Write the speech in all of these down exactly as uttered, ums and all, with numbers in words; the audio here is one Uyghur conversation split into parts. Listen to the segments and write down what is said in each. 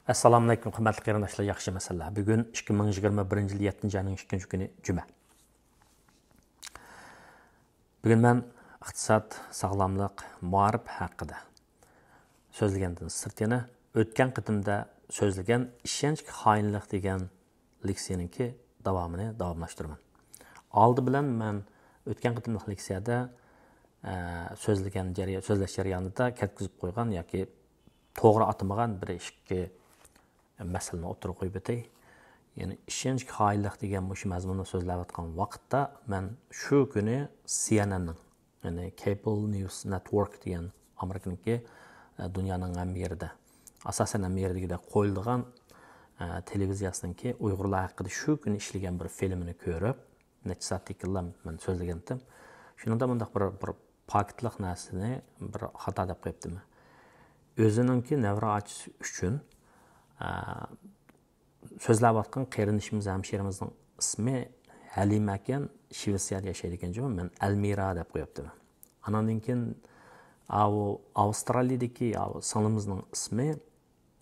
ئەسسالامۇئەلەيكۇم، ھۆرمەتلىك قېرىنداشلار، ياخشىمۇسىلەر؟ بۈگۈن ئىككى مىڭ يىگىرمە بىرىنچى يىل يەتتىنچى ئاينىڭ ئىككىنچى كۈنى، جۈمە. بۈگۈن مەن ئىقتىساد، ساغلاملىق، مائارىپ ھەققىدە سۆزلىگەندىن سىرت، يەنە ئۆتكەن قېتىمدا سۆزلىگەن ئىشەنچكە خائىنلىق دېگەن لېكسىيەنىڭكى داۋامىنى داۋاملاشتۇرىمەن. ئالدى بىلەن مەن ئۆتكەن قېتىملىق لېكسىيەدە، ئە، سۆزلىگەن جەريا-، سۆزلەش جەريانىدا كەتكۈزۈپ قويغان ياكى توغرا ئاتىمىغان بىر ئىككى مەسىلىنى ئوتتۇرىغا قويۇپ ئۆتەي. يەنى ئىشەنچكە خائىنلىق دېگەن مۇشۇ مەزمۇننى سۆزلەۋاتقان ۋاقىتتا مەن شۇ كۈنى سى ئېن ئېننىڭ، يەنى Cable News Network دېگەن ئامېرىكىنىڭكى، ئە، دۇنيانىڭ ھەممە يېرىدە، ئاساسەن ھەممە يېرىدىكىدەك قويۇلىدىغان، ئە، تېلېۋىزىيەسىنىڭكى ئۇيغۇرلار ھەققىدە شۇ كۈنى ئىشلىگەن بىر فىلىمىنى كۆرۈپ، نەچچە سائەتتىن كېيىنلا مەن سۆزلىگەنتىم. شۇنىڭدا مۇنداق بىر، بىر پاكىتلىق نەرسىنى بىر خاتا دەپ قويۇپتىمەن. ئۆزىنىڭكى نەۋرە ئاچىسى ئۈچۈن، ئە، سۆزلەۋاتقان قېرىندىشىمىز، ھەمشىرىمىزنىڭ ئىسمى ھەلىمە ئىكەن، شىۋېتسىيەدە ياشايدىكەن جۇمۇ، مەن ئەلمىرا دەپ قويۇپتىمەن. ئاناندىن كېيىن، ئاۋۇ ئاۋسترالىيىدىكى ئاۋۇ سىڭلىمىزنىڭ ئىسمى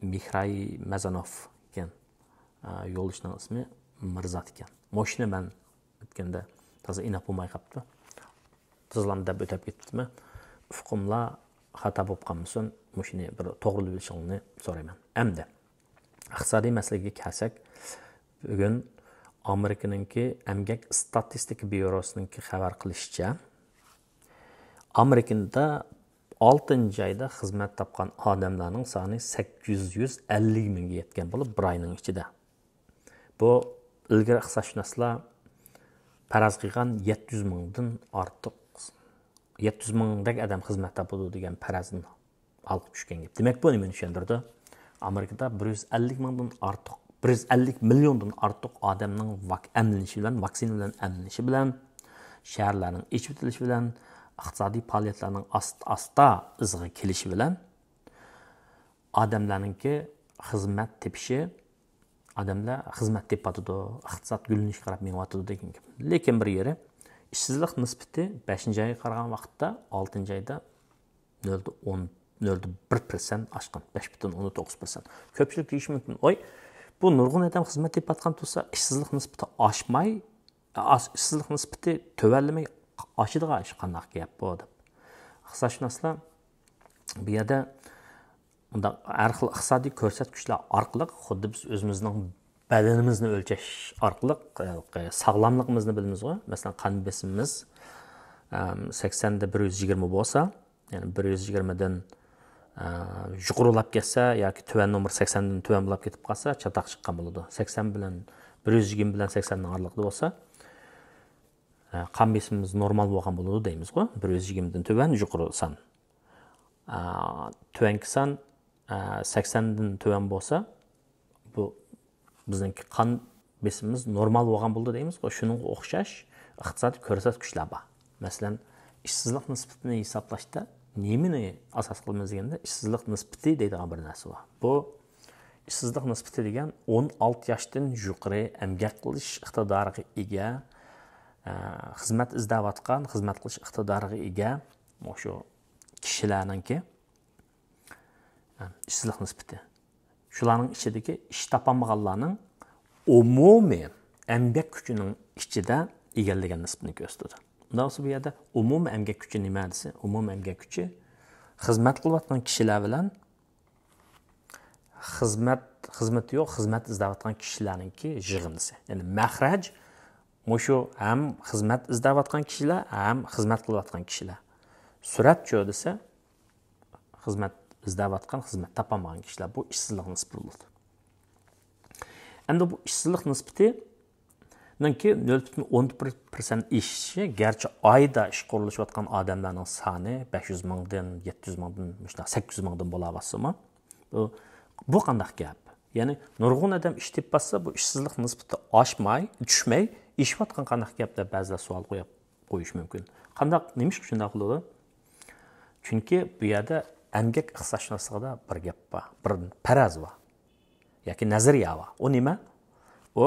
مېھراي مەزەنوف ئىكەن. ئا، يولدىشىنىڭ ئىسمى مىرزات ئىكەن. مۇشۇنى مەن ئۆتكەندە تازا ئېنىق بولماي قاپتۇ. تازىلام دەپ ئۆتەپ كېتىپتىمەن. ئۇقۇملار خاتا بولۇپ قالمىسۇن، مۇشۇنى بىر توغرىلىۋېلىشىڭلارنى سورايمەن. ئەمدى ئىقتىسادىي مەسىلىگە كەلسەك، بۈگۈن ئامېرىكىنىڭكى ئەمگەك ئىستاتىستىكا بيۇروسىنىڭكى خەۋەر قىلىشىچە، ئامېرىكىدا ئالتىنچى ئايدا خىزمەت تاپقان ئادەملەرنىڭ سانى سەككىز يۈز ئەللىك مىڭگە يەتكەن بولۇپ، بىر ئاينىڭ ئىچىدە. بۇ ئىلگىرى ئىقتىسادشۇناسلار پەرەز قىلغان يەتتە يۈز مىڭدىن ئارتۇق، يەتتە يۈز مىڭدەك ئادەم خىزمەت تاپىدۇ دېگەن پەرەزدىن ھالقىپ چۈشكەن گەپ. دېمەك، بۇ نېمىنى چۈشەندۈرىدۇ؟ ئامېرىكىدا بىر يۈز ئەللىك مىڭدىن ئارتۇق، بىر يۈز ئەللىك مىليوندىن ئارتۇق ئادەمنىڭ ۋاك-، ئەملىنىشى بىلەن، ۋاكسىنا بىلەن ئەملىنىشى بىلەن، شەھەرلەرنىڭ ئېچىۋېتىلىشى بىلەن، ئىقتىسادىي پائالىيەتلەرنىڭ ئاستا-ئاستا ئىزىغا كېلىشى بىلەن، ئادەملەرنىڭكى خىزمەت تېپىشى، ئادەملەر خىزمەت تېپىۋاتىدۇ، ئىقتىساد گۈللىنىشكە قاراپ مېڭىۋاتىدۇ دېگەن گەپ. لېكىن بىر يېرى، ئىشسىزلىق نىسبىتى بەشىنچى ئايغا قارىغان ۋاقىتتا ئالتىنچى ئايدا نۆلدە ئون، نۆلدە بىر پىرسەنت ئاشقان، بەش پۈتۈن ئوندىن توققۇز پىرسەنت. كۆپچىلىك دېيىشى مۇمكىن، «ئوي، بۇ نۇرغۇن ئادەم خىزمەت تېپىۋاتقان تۇرسا، ئىشسىزلىق نىسبىتى ئاشماي، ئاس-، ئىشسىزلىق نىسبىتى تۆۋەنلىمەي ئاشىدىغان ئىش قانداق گەپ بۇ؟» دەپ. ئىقتىسادشۇناسلار بۇ يەردە مۇنداق ھەر خىل ئىقتىسادىي كۆرسەتكۈچلەر ئارقىلىق، خۇددى بىز ئۆزىمىزنىڭ بەدىنىمىزنى ئۆلچەش ئارقىلىق، ئە، ساغلاملىقىمىزنى بىلىمىزغۇ. مەسىلەن، قان بېسىمىمىز، ئەم، سەكسەندە بىر يۈز يىگىرمە بولسا، يەنى بىر يۈز يىگىرمىدىن، ئە، يۇقىرىلاپ كەتسە ياكى تۆۋەن نومۇر سەكسەندىن تۆۋەن بولاپ كېتىپ قالسا، چاتاق چىققان بولىدۇ. سەكسەن بىلەن، بىر يۈز يىگىرمە بىلەن سەكسەننىڭ ئارىلىقىدا بولسا، ئە، قان بېسىمىمىز نورمال بولغان بولىدۇ دەيمىزغۇ. بىر يۈز يىگىرمىدىن تۆۋەن، يۇقىرى سان. ئە، تۆۋەنكى سان، ئە، سەكسەندىن تۆۋەن بولسا، بۇ بىزنىڭكى قان بېسىمىمىز نورمال بولغان بولىدۇ دەيمىزغۇ. شۇنىڭغا ئوخشاش ئىقتىسادىي كۆرسەتكۈچلەر بار. مەسىلەن، ئىشسىزلىق نىسبىتىنى ھېسابلاشتا نېمىنى ئاساس قىلىمىز دېگەندە، ئىشسىزلىق نىسبىتى دەيدىغان بىر نەرسە بار. بۇ ئىشسىزلىق نىسبىتى دېگەن ئون ئالتە ياشتىن يۇقىرى ئەمگەك قىلىش ئىقتىدارىغا ئىگە، ئە، خىزمەت ئىزدەۋاتقان، خىزمەت قىلىش ئىقتىدارىغا ئىگە مۇشۇ كىشىلەرنىڭكى، ئە، ئىشسىزلىق نىسبىتى. شۇلارنىڭ ئىچىدىكى ئىش تاپالمىغانلارنىڭ ئومۇمىي ئەمگەك كۈچىنىڭ ئىچىدە ئىگىلىگەن نىسبىتىنى كۆرسىتىدۇ. ئۇنداق بولسا، بۇ يەردە ئومۇمىي ئەمگەك كۈچى نېمە دېسە، ئومۇمىي ئەمگەك كۈچى خىزمەت قىلىۋاتقان كىشىلەر بىلەن خىزمەت، خىزمىتى يوق، خىزمەت ئىزدەۋاتقان كىشىلەرنىڭكى يىغىندىسى. يەنى مەخرەج مۇشۇ، ھەم خىزمەت ئىزدەۋاتقان كىشىلەر، ھەم خىزمەت قىلىۋاتقان كىشىلەر. سۈرەتچۇ دېسە، خىزمەت ئىزدەۋاتقان، خىزمەت تاپالمىغان كىشىلەر، بۇ ئىشسىزلىق نىسبىتى بولىدۇ. ئەمدى بۇ ئىشسىزلىق نىسبىتىنىڭكى نۆل پۈتۈن ئوندىن بىر پىرسەنت ئېشىشى، گەرچە ئايدا ئىشقا ئورۇنلىشىۋاتقان ئادەملەرنىڭ سانى بەش يۈز مىڭدىن، يەتتە يۈز مىڭدىن، مۇشۇنداق سەككىز يۈز مىڭدىن بولاۋاتسىمۇ، بۇ، بۇ قانداق گەپ؟ يەنى نۇرغۇن ئادەم ئىش تېپىۋاتسا، بۇ ئىشسىزلىق نىسبىتى ئاشماي، چۈشمەي، ئېشىۋاتقان قانداق گەپ دەپ بەزىلەر سوئال قويۇپ قويۇشى مۇمكىن. قانداق، نېمىشقا شۇنداق بولىدۇ؟ چۈنكى بۇ يەردە ئەمگەك ئىقتىسادشۇناسلىقىدا بىر گەپ بار، بىر پەرەز بار ياكى نەزەرىيە بار. ئۇ نېمە؟ ئۇ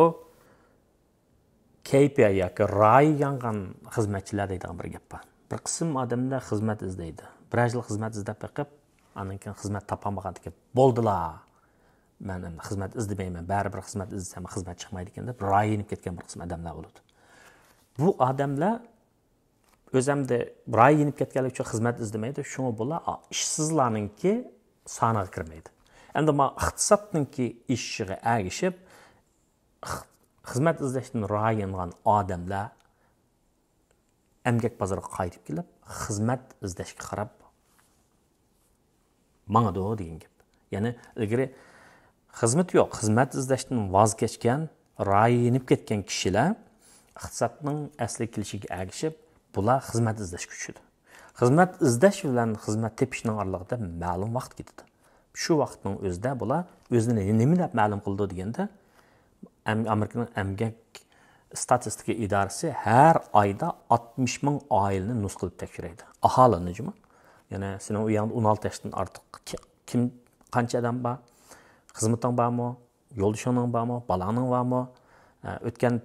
كەي پى ئاي ياكى رايى يانغان خىزمەتچىلەر دەيدىغان بىر گەپ بار. بىر قىسىم ئادەملەر خىزمەت ئىزدەيدۇ. بىرەر يىل خىزمەت ئىزدەپ بېقىپ، ئاندىن كېيىن خىزمەت تاپالمىغاندىكىن، بولدىلا، مەن ئەمدى خىزمەت ئىزدىمەيمەن، بەرىبىر خىزمەت ئىزدىسەم خىزمەت چىقمايدىكەن دەپ رايى يېنىپ كەتكەن بىر قىسىم ئادەملەر بولىدۇ. بۇ ئادەملەر ئۆزى ئەمدى رايى يېنىپ كەتكەنلىكى ئۈچۈن خىزمەت ئىزدىمەيدۇ، شۇڭا بۇلار ئىشسىزلارنىڭكى سانىغا كىرمەيدۇ. ئەمدى ما ئىقتىسادنىڭكى ئېشىشىغا ئەگىشىپ، خىزمەت ئىزدەشتىن رايى يانغان ئادەملەر ئەمگەك بازىرىغا قايتىپ كېلىپ، خىزمەت ئىزدەشكە قاراپ ماڭىدۇ دېگەن گەپ. يەنى ئىلگىرى خىزمىتى يوق، خىزمەت ئىزدەشتىن ۋاز كەچكەن، رايى يېنىپ كەتكەن كىشىلەر ئىقتىسادنىڭ ئەسلىگە كېلىشىگە ئەگىشىپ، بۇلار خىزمەت ئىزدەشكە چۈشىدۇ. خىزمەت ئىزدەش بىلەن خىزمەت تېپىشنىڭ ئارىلىقىدا مەلۇم ۋاقىت كېتىدۇ. شۇ ۋاقىتنىڭ ئۆزىدە بۇلار ئۆزىنى نېمە دەپ مەلۇم قىلىدۇ دېگەندە، ئەم-، ئامېرىكىنىڭ ئەمگەك ئىستاتىستىكا ئىدارىسى ھەر ئايدا ئاتمىش مىڭ ئائىلىنى نۇسخا قىلىپ تەكشۈرەيدۇ. ئاھالىنى جۇمۇ. يەنى سېنىڭ ئۆيۈڭدە ئون ئالتە ياشتىن ئارتۇق كى-، كىم، قانچە ئادەم بار؟ خىزمىتىڭ بارمۇ؟ يولدىشىڭنىڭ بارمۇ؟ بالاڭنىڭ بارمۇ؟ ئە، ئۆتكەن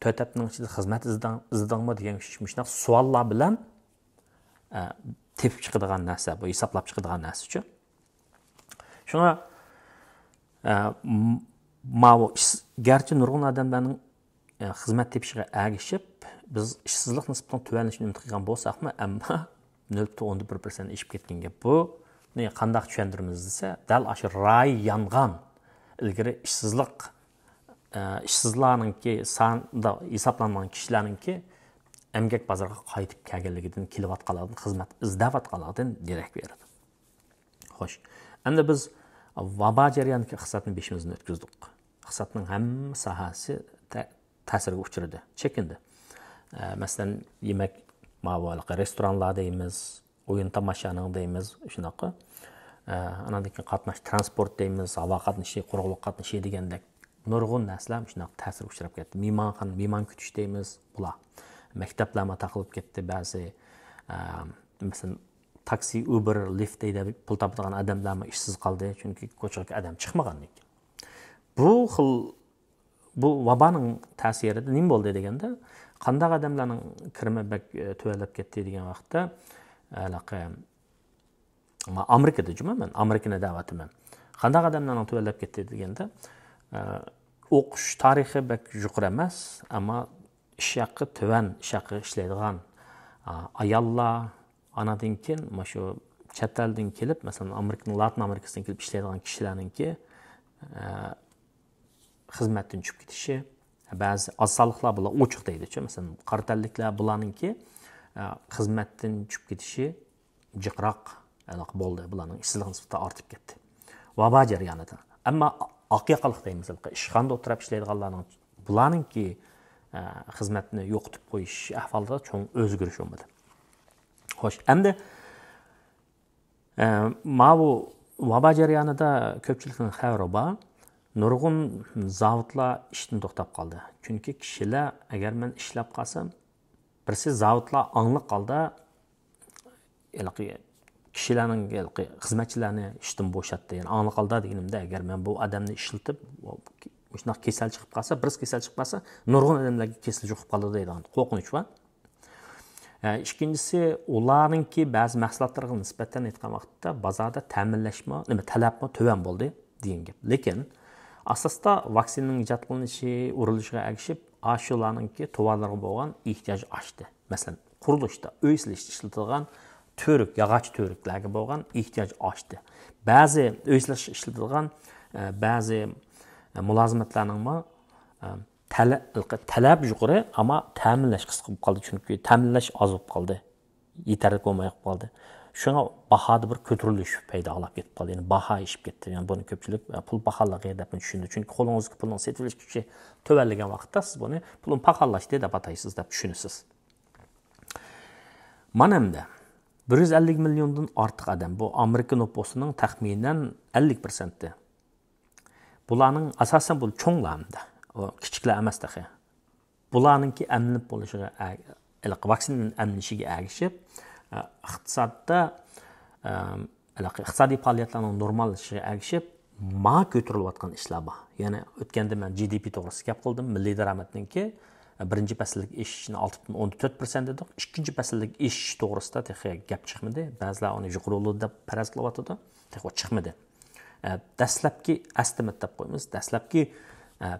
تۆت ھەپتىنىڭ ئىچىدە خىزمەت ئىزدەڭ-، ئىزدىدىڭمۇ دېگەن مۇشۇنداق سوئاللار بىلەن، ئە، تېپىپ چىقىدىغان نەرسە، بۇ ھېسابلاپ چىقىدىغان نەرسە ئۈچۈن. شۇڭا، ئە، م-، ماۋۇ ئىش-، گەرچە نۇرغۇن ئادەملەرنىڭ، ئە، خىزمەت تېپىشىغا ئەگىشىپ، بىز ئىشسىزلىق نىسبىتىنىڭ تۆۋەنلىشىنى ئۈمىد قىلغان بولساقمۇ، ئەمما نۆل پۈتۈن ئوندىن بىر پىرسەنت ئېشىپ كەتكەن گەپ. بۇنى قانداق چۈشەندۈرىمىز دېسە، دەل ئاشۇ رايى يانغان، ئىلگىرى ئىشسىزلىق، ئە، ئىشسىزلارنىڭكى سانىدا ھېسابلانغان كىشىلەرنىڭكى ئەمگەك بازىرىغا قايتىپ كەلگەنلىكىدىن، كېلىۋاتقانلىقىدىن، خىزمەت ئىزدەۋاتقانلىقىدىن دېرەك بېرىدۇ. خوش، ئەمدى بىز ۋابا جەريانىدىكى ئىقتىسادنى بېشىمىزدىن ئۆتكۈزدۇق. ئىقتىسادنىڭ ھەممە ساھەسى تە-، تەسىرگە ئۇچرىدى، چېكىندى. ئە، مەسىلەن، يېمەك، ماۋۇ ھېلىقى رېستورانلار دەيمىز، ئويۇن تاماشانىڭ دەيمىز، شۇنداققۇ. ئە، ئاناندىن كېيىن قاتناش ترانسپورت دەيمىز، ھاۋا قاتنىشى، قۇرۇقلۇق قاتنىشى دېگەندەك نۇرغۇن نەرسىلەر شۇنداق تەسىرگە ئۇچراپ كەتتى. مېھمانخانا، مېھمان كۈتۈش دەيمىز، بۇلار. مەكتەپلەرمۇ تاقىلىپ كەتتى بەزى. ئە، مەسىلەن، تاكسى، ئۇبېر، لىفت دەيدۇ، پۇل تاپىدىغان ئادەملەرمۇ ئىشسىز قالدى، چۈنكى كوچىغا ئادەم چىقمىغاندىن كېيىن. بۇ خىل، بۇ ۋابانىڭ تەسىرىدە نېمە بولدى دېگەندە، قانداق ئادەملەرنىڭ كىرىمى بەك، ئە، تۆۋەنلەپ كەتتى دېگەن ۋاقىتتا، ھېلىقى، ما-، ئامېرىكىدا جۇمۇ، مەن ئامېرىكىنى دەۋاتىمەن. قانداق ئادەملەرنىڭ تۆۋەنلەپ كەتتى دېگەندە، ئە، ئوقۇش تارىخى بەك يۇقىرى ئەمەس، ئەمما ئىش ھەققى تۆۋەن، ئىش ھەققى ئىشلەيدىغان، ئا، ئاياللار، ئاناندىن كېيىن مۇشۇ چەت ئەلدىن كېلىپ، مەسىلەن، ئامېرىكىنىڭ، لاتىن ئامېرىكىسىدىن كېلىپ ئىشلەيدىغان كىشىلەرنىڭكى، ئە، خىزمەتتىن چۈشۈپ كېتىشى، بەزى ئاز سانلىقلار بۇلار ئوچۇق دەيدۇچۇ، مەسىلەن، قارا تەنلىكلەر بۇلارنىڭكى، ئە، خىزمەتتىن چۈشۈپ كېتىشى جىقراق ھېلىقى بولدى، بۇلارنىڭ ئىشسىزلىق نىسبىتى ئارتىپ كەتتى. ۋابا جەريانىدا. ئەمما ئاق ياقىلىق دەيمىز، ھېلىقى ئىشخانىدا ئولتۇرۇپ ئىشلەيدىغانلارنىڭ، بۇلارنىڭكى، ئە، خىزمەتنى يوقىتىپ قويۇش ئەھۋالىدا چوڭ ئۆزگىرىش بولمىدى. خوش، ئەمدى، ئە، ماۋۇ ۋابا جەريانىدا كۆپچىلىكنىڭ خەۋىرى بار. نۇرغۇن زاۋۇتلار ئىشتىن توختاپ قالدى. چۈنكى كىشىلەر، ئەگەر مەن ئىشلەپ قالسام، بىرسى زاۋۇتلار ئاڭلىق ھالدا ھېلىقى كىشىلەرنىڭ، ھېلىقى خىزمەتچىلەرنى ئىشتىن بوشاتتى. يەنى ئاڭلىق ھالدا دېگىنىمدە، ئەگەر مەن بۇ ئادەمنى ئىشلىتىپ، مۇشۇنداق كېسەل چىقىپ قالسا، بىرسى كېسەل چىقىپ قالسا، نۇرغۇن ئادەملەرگە كېسەل يۇقۇپ قالىدۇ دەيدىغان قورقۇنچ بار. ئە، ئىككىنچىسى، ئۇلارنىڭكى بەزى مەھسۇلاتلىرىغا نىسبەتەن ئېيتقان ۋاقىتتا، بازاردا تەمىنلەشمۇ، نېمە، تەلەپمۇ تۆۋەن بولدى دېگەن گەپ. لېكىن ئاساستا ۋاكسىنىنىڭ ئىجاد قىلىنىشى، ئۇرۇلۇشىغا ئەگىشىپ، ئاشۇلارنىڭكى تاۋارلىرىغا بولغان ئېھتىياج ئاشتى. مەسىلەن، قۇرۇلۇشتا، ئۆي سېلىشتا ئىشلىتىدىغان تۈرۈك، ياغاچ تۈرۈكلەرگە بولغان ئېھتىياج ئاشتى. بەزى ئۆي سېلىشتا ئىشلىتىدىغان، ئە، بەزى، ئە، مۇلازىمەتلەرنىڭمۇ، ئە، تەلە-، تەلەپ يۇقىرى، ئەمما تەمىنلەش قىسقا بولۇپ قالدى، چۈنكى تەمىنلەش ئاز بولۇپ قالدى. يېتەرلىك بولماي قالدى. شۇڭا باھادا بىر كۆتۈرۈلۈش پەيدا بولۇپ كېتىپ قالدى. يەنى باھا ئېشىپ كەتتى. يەنى بۇنى كۆپچىلىك، ئە، پۇل پاخاللىقى دەپ چۈشىنىدۇ. چۈنكى قولىڭىزدىكى پۇلنىڭ سېتىۋېلىش كۈچى تۆۋەنلىگەن ۋاقىتتا سىز بۇنى پۇلۇم پاخاللاشتى دەپ ئاتايسىز دەپ چۈشىنىسىز. مانا ئەمدى بىر يۈز ئەللىك مىليوندىن ئارتۇق ئادەم، بۇ ئامېرىكا نوپۇسىنىڭ تەخمىنەن ئەللىك پىرسەنتى. بۇلارنىڭ ئاساسەن بۇ چوڭلار ئەمدى. ئۇ كىچىكلەر ئەمەس تېخى. بۇلارنىڭكى ئەملىنىپ بولۇشىغا ئە-، ھېلىقى ۋاكسىنىنىڭ ئەملىنىشىگە ئەگىشىپ، ئە، ئىقتىسادتا، ئە، ھېلىقى ئىقتىسادىي پائالىيەتلەرنىڭ نورماللىشىشىغا ئەگىشىپ، ما كۆتۈرۈلۈۋاتقان ئىشلار بار. يەنى ئۆتكەندە مەن جى دى پى توغرىسىدا گەپ قىلدىم. مىللىي دارامەتنىڭكى، ئە، بىرىنچى پەسىللىك ئېشىشىنى ئالتە پۈتۈن ئوندىن تۆت پىرسەنت دېدۇق. ئىككىنچى پەسىللىك ئېشىش توغرىسىدا تېخى گەپ چىقمىدى. بەزىلەر ئۇنى يۇقىرى بولىدۇ دەپ پەرەز قىلىۋاتىدۇ. تېخى ئۇ چىقمىدى. دەسلەپكى ئەستىمەت دەپ قويىمىز، دەسلەپكى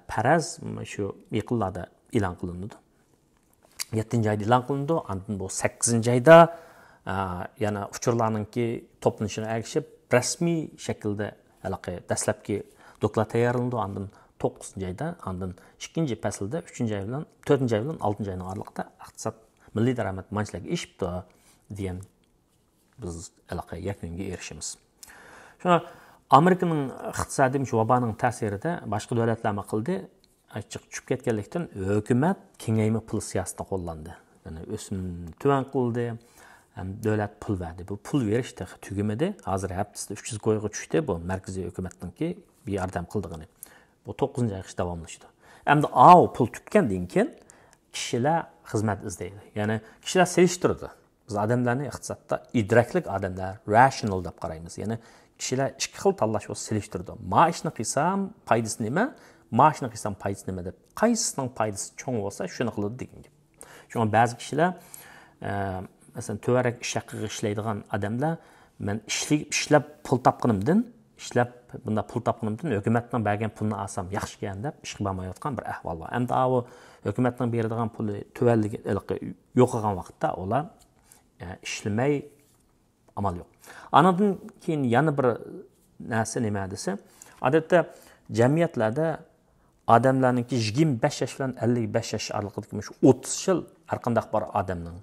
پەرەز شۇ يېقىنلاردا ئېلان قىلىنىدۇ. يەتتىنچى ئايدا ئېلان قىلىنىدۇ، ئاندىن بۇ سەككىزىنچى ئايدا يەنە ئۇچۇرلارنىڭكى توپلىنىشىغا ئەگىشىپ رەسمىي شەكىلدە ھېلىقى دەسلەپكى دوكلات تەييارلىنىدۇ، ئاندىن توققۇزىنچى ئايدا، ئاندىن ئىككىنچى پەسىلدە، ئۈچىنچى ئاي بىلەن تۆتىنچى ئاي بىلەن ئالتىنچى ئاينىڭ ئارىلىقىدا ئىقتىساد، مىللىي دارامەت مانچىلەرگە ئېشىپتۇ دېگەن بىز ھېلىقى يەكۈنگە ئېرىشىمىز. شۇڭا ئامېرىكىنىڭ ئىقتىسادىي مۇشۇ ۋابانىڭ تەسىرىدە باشقا دۆلەتلەرمۇ قىلدى، ئاچچىق چۈشۈپ كەتكەنلىكتىن ھۆكۈمەت كېڭەيمە پۇل سىياسىتى قوللاندى. يەنى ئۆسۈم تۆۋەن قىلدى، ھەم دۆلەت پۇل بەردى. بۇ پۇل بېرىش تېخى تۈگىمىدى. ھازىر ھەپتىسىدە ئۈچ يۈز كويغا چۈشتى. بۇ مەركىزىي ھۆكۈمەتنىڭكى بىر ياردەم قىلىدىغىنى. بۇ توققۇزىنچى ئايغىچە داۋاملىشىدۇ. ئەمدى ئاۋۇ پۇل تۈگىگەندىن كېيىن كىشىلەر خىزمەت ئىزدەيدۇ. يەنى كىشىلەر سېلىشتۇرىدۇ. بىز ئادەملەرنى ئىقتىسادتا ئىدراكلىق ئادەملەر، راشنال دەپ قارايمىز. يەنى كىشىلەر ئىككى خىل تاللاش بولسا سېلىشتۇرىدۇ. ما ئىشنى قىلسام پايدىسى نېمە؟ ما ئىشنى قىلسام پايدىسى نېمە دەپ، قايسىسىنىڭ پايدىسى چوڭ بولسا شۇنى قىلىدۇ دېگەن گەپ. شۇڭا بەزى كىشىلەر، ئە، مەسىلەن، تۆۋەنرەك ئىش ھەققىگە ئىشلەيدىغان ئادەملەر، مەن ئىشلىگىپ، ئىشلەپ پۇل تاپقىنىمدىن، ئىشلەپ بۇنداق پۇل تاپقىنىمدىن ھۆكۈمەتنىڭ بەرگەن پۇلىنى ئالسام ياخشىكەن دەپ ئىشقا بارمايۋاتقان بىر ئەھۋال بار. ئەمدى ئاۋۇ ھۆكۈمەتنىڭ بېرىدىغان پۇلى تۆۋەنلىگەن، ھېلىقى يوقىغان ۋاقىتتا ئۇلار، ئە، ئىشلىمەي ئامال يوق. ئانىڭدىن كېيىن يەنە بىر نەرسە نېمە دېسە، ئادەتتە جەمئىيەتلەردە ئادەملەرنىڭكى يىگىرمە بەش ياش بىلەن ئەللىك بەش ياش ئارىلىقىدىكى مۇشۇ ئوتتۇز يىل ھەرقانداق بىر ئادەمنىڭ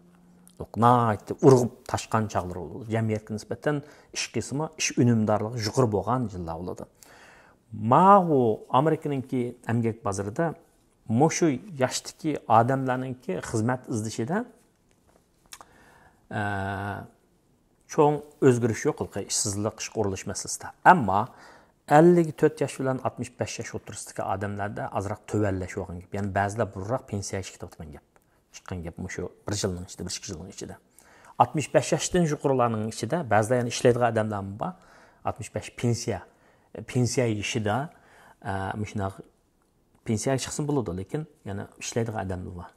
ناھايىتى ئۇرغۇپ تاشقان چاغلىرى بولىدۇ. جەمئىيەتكە نىسبەتەن ئىش قىسمى، ئىش ئۈنۈمدارلىقى يۇقىرى بولغان يىللار بولىدۇ. ماۋۇ ئامېرىكىنىڭكى ئەمگەك بازىرىدا مۇشۇ ياشتىكى ئادەملەرنىڭكى خىزمەت ئىزدىشىدە، ئە، چوڭ ئۆزگىرىش يوق، ھېلىقى ئىشسىزلىق، ئىشقا ئورۇنلىشىش مەسىلىسىدە. ئەمما ئەللىك تۆت ياش بىلەن ئاتمىش بەش ياش ئوتتۇرىسىدىكى ئادەملەردە ئازراق تۆۋەنلەش بولغان گەپ. يەنى بەزىلەر بۇرۇنراق پېنسىيەگە چىقىپ كېتىۋاتقان گەپ. چىققان گەپ مۇشۇ بىر يىلنىڭ ئىچىدە، بىر ئىككى يىلنىڭ ئىچىدە. ئاتمىش بەش ياشتىن يۇقىرىلارنىڭ ئىچىدە بەزىلەر يەنە ئىشلەيدىغان ئادەملەرمۇ بار. ئاتمىش بەش پېنسىيە، پېنسىيە يېشىدا، ئە، مۇشۇنداق پېنسىيەگە چىقسىمۇ بولىدۇ، لېكىن يەنە ئىشلەيدىغان ئادەممۇ بار.